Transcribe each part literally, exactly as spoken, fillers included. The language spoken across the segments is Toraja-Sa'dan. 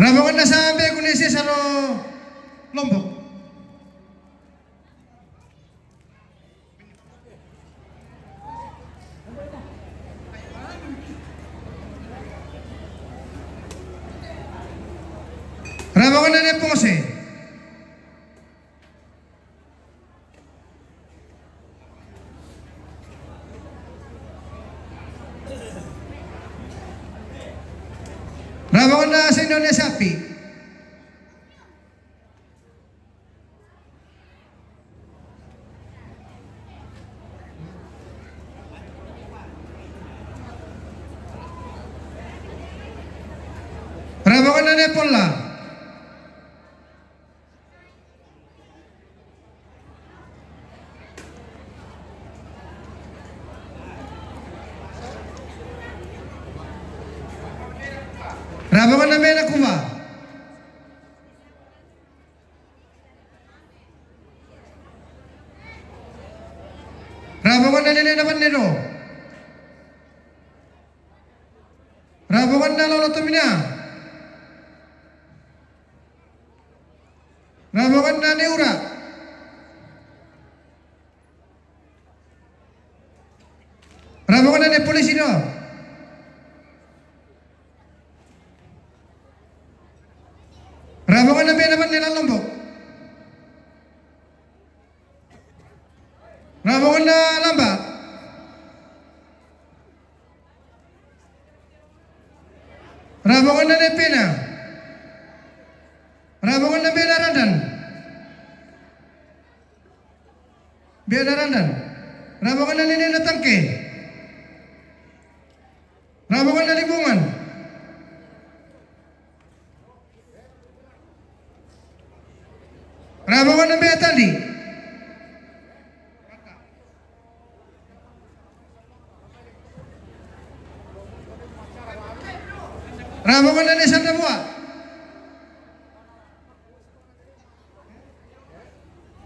Rabonganna sa be kune sesa ro Lombok. Rabonganna ne Pongose. Rabonganna sa Indonesia pi. Rabonganna ne Polla. Rabonganna be na Kuba. Rabonganna ne na Banne do. Rabonganna Lolo Tomina. Rabonganna ne Ura. Rabonganna ne polisi do. Rabonganna be na Banne la Lombok. Rabonganna Lamba. Rabonganna ne Pena. Rabonganna be na Randan. Be na Randan. Rabonganna ne na Tangke. Rabonganna Libungan. Rabonganna be Tandi. Rabonganna ne Sandabua.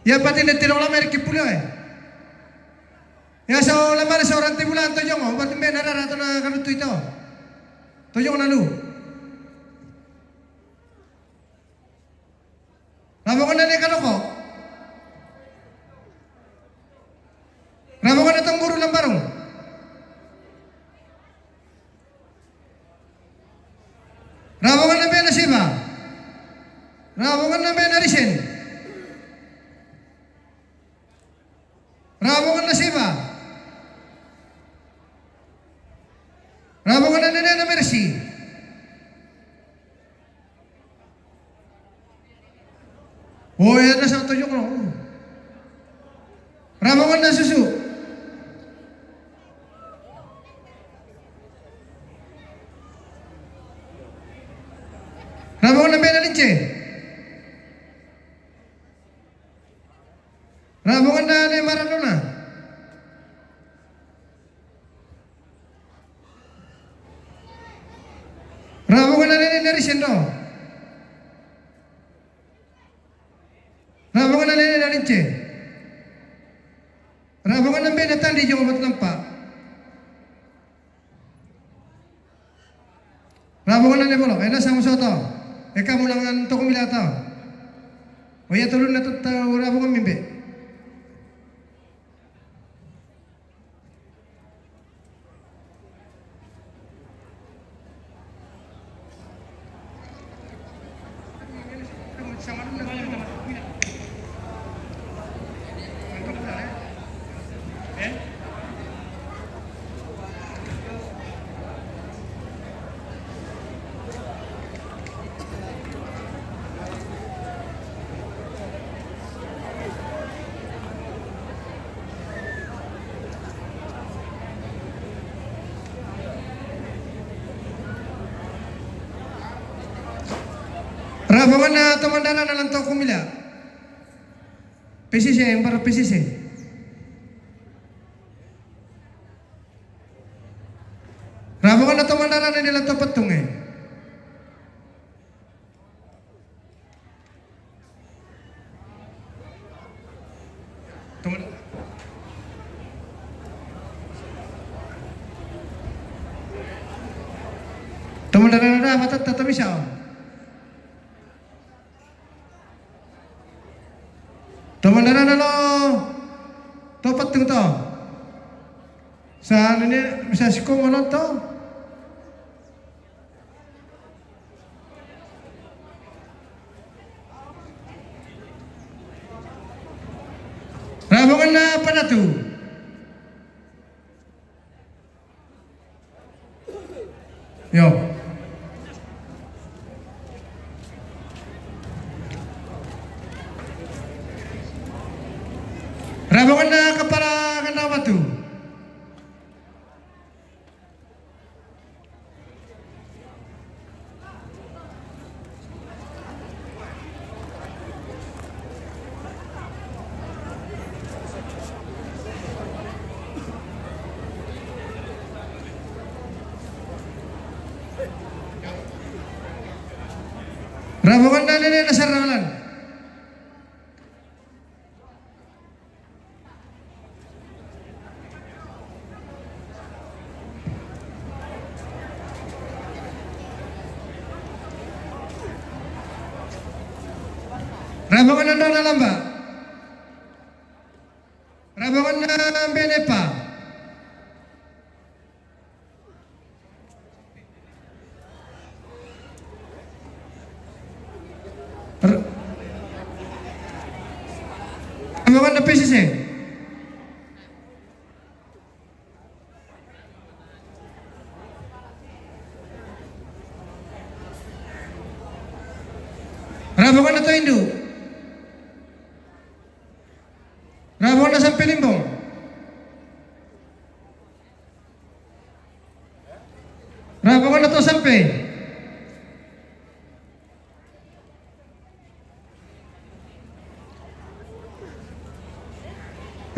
Ya pati ne tiro la mer ki pula e. Ya so la mer so ranti bulan to jongo, pati be na rara to na karutu ito. To jongo na lu. Rabonganna ne Kanoko. Rabonganna Tongguru Lambarung. Rabonganna be na Siba. Rabonganna be na Risen. Rabonganna Siba. Rabonganna ne na Mercy. Oh, ya na sa to jongo. Rabonganna Susu. Rabonganna be na Lince. Rabonganna ne Maradona. Rabonganna ne na Risen do. Rabonganna ne na Lince. Rabonganna be na Tandi jongo Batulampa. Rabonganna ne Bolok, e na sa musoto. E kamu langan toko mila to. Oya tulun na to, to rabongan mi be. Rabonganna Tomandara na lan to kumila. P C C, yang baru P C C. Rabonganna Tomandara na di lan to Petung e. Tomandara na da, mata tata bisa. Patung to. Sa anu ni, sa sikong ono to. Rabongan na Padatu. Yo. Rabongan na Kapala Kandang Batu. Rabongan na Nene Nasar Dahlan. Rabongan na Nona Lamba. Rabongan na Benepa. Rabongan na P C C. Rabongan na Toindu. Rabongan na Sampe Limbong. Rabongan na Tosampe.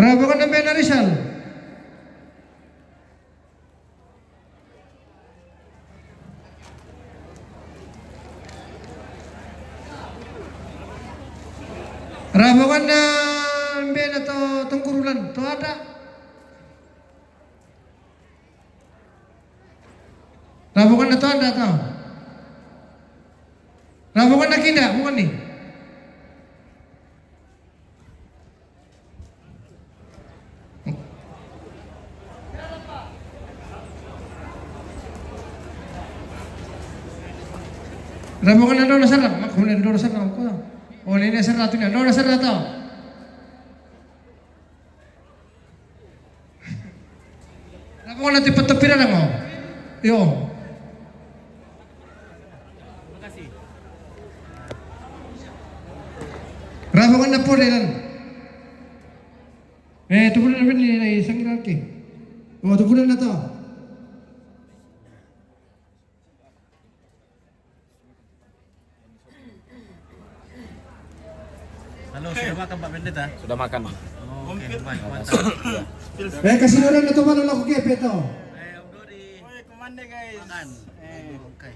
Rabongan na Bena Rizal. Rabongan na Bena to Tungkurulan to ada. Rabongan na to anda to. Rabongan na Kinda, bukan ni. Rabongan na Dona Sarah, mak hule Dona Sarah ko. Oh, ni Sarah tu ni, Dona Sarah to. Rabongan na Tipat Topira na mo. Yo. Rabongan na Pore lan. Eh, tubulan na bini na isang iraki. Oh, tubulan na to. Halo, sudah makan Pak Pendeta? Sudah makan. Oh, oke, baik, mantap. Eh, kasi na rin na to, ano, lako, Kepe, to. Eh, Om Dodi. Oy, kumande, guys. Makan. Eh. Oke.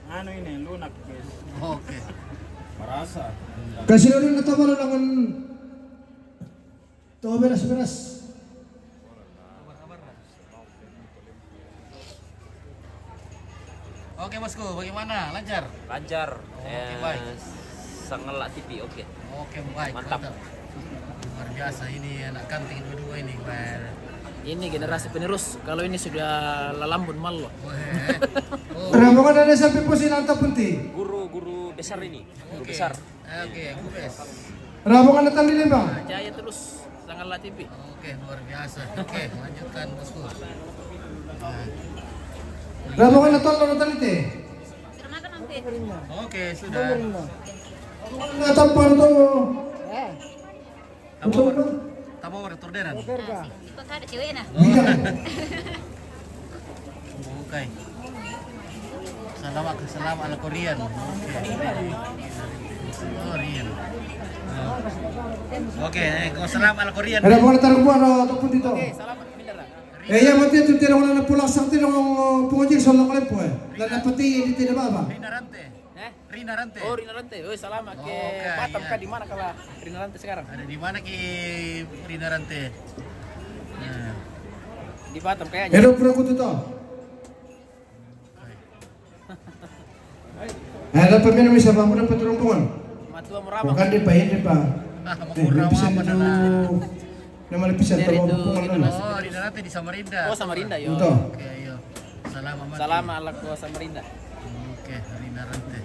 Ano ini, lunak, guys. Oke. Marasa. Kasi na rin na to, ano, langan. To, beres, beres. Oke, Bosku, bagaimana? Lancar? Lancar. Oke, eh, baik. Sangella T V, oke. Oke, baik. Mantap. Mantap. Luar biasa ini anak kanting dua-dua ini, Pak. Ini generasi penerus. Kalau ini sudah lalambun malu. Weh. Oh. Rabongan na Sampe Pusi Nanta Punti. Guru-guru besar ini. Guru, oke, besar. Oke, guru besar. Rabongan na Tandile, Bang. Jaya terus, Sangella T V. Oke, luar biasa. Oke, lanjutkan, Bosku. Nah. Rabongan na Tondo na Talite. Sudah makan, Om Fit? Oke, sudah. Rabongan na Tampar to. Eh. Tabor. Tabor, Torderan. Di kota ada cewek nah. Iya. Oke. Salawat ke salam ala Korean. Oke. Korean. Oke, eh, ko salam ala Korean. Ada bukan taruh buah atau putih to. Oke, salam. Eh, iya, mati tu tidak orang nak pulang sakti dong, pungojik soal kalian pun. Dan dapat ini tidak apa-apa. Rina Rante. Eh? Rina Rante. Oh, Rina Rante. Oh, salam ke Batam kah, di mana kala Rina Rante sekarang? Ada di mana ki Rina Rante? Nah. Di Batam kayaknya. Hello, pura kutu to. Ada pemain bisa bangun apa rombongan? Matua Murama. Bukan di Payen, di Pa. Ah, eh, Murama bisa mana? Nama lepisan dari itu kita. Oh, di Narate di Samarinda. Oh, Samarinda, yo. Betul. Oke, yo. Salam, Mati. Salam ala ko Samarinda. Oke, hari Narate.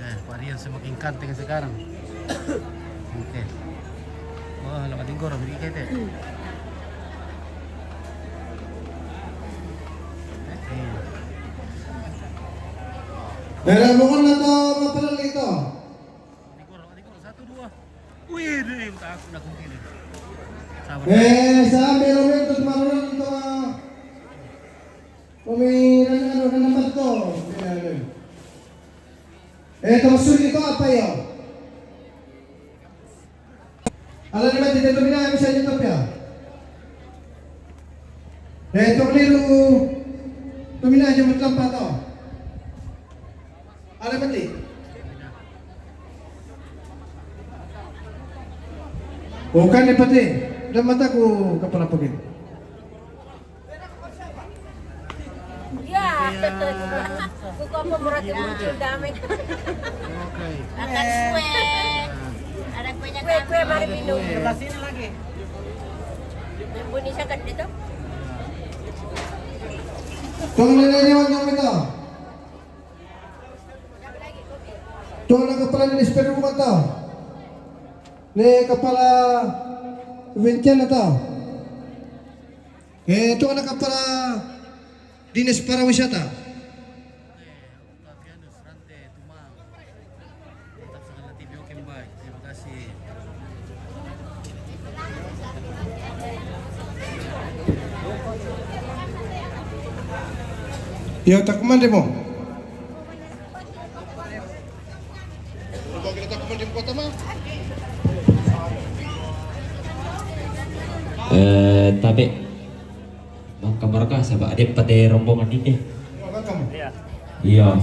Ya, Pak Rian semakin ganteng sekarang. Oke. Wah, lama tinggal orang kita. Iya. Dari Mongon atau Mapelel itu? Satu, dua. Wih, deh, tak aku nak kiri. Sabar. Eh, sambil rumit untuk maluran untuk, ah, pemikiran anu, dan tempat tu. Eh, itu maksud itu apa ya? Ala ni mati dia tu mina bisa itu ya. Eh, tu keliru. Tu mina aja macam apa tu? Ada peti? Bukan di peti. Dan mataku kepala pegin. Ya. Buku apa murah tuh muncul damai. Oke. Akan kue. Ada kuenya kue, kue mari minum. Sebelah sini lagi. Yang bunyi sangat itu. Tunggu, ini, ini, ini, ini. Tuan na kepala ni S P dua puluh empat tau. Ni kepala Vincent tau. Eh, tuan na kepala Dinas Pariwisata. Yo, tak mandi mo. Eh, tabe. Bang kamar ka, saba' ade' pa te rombongan dinde. Iyo.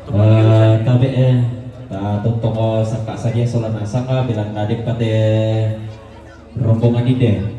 Eh, tabe', eh, ta tontongo sangka' sadia sola nasanga, bilang ade' pa te rombongan dinde.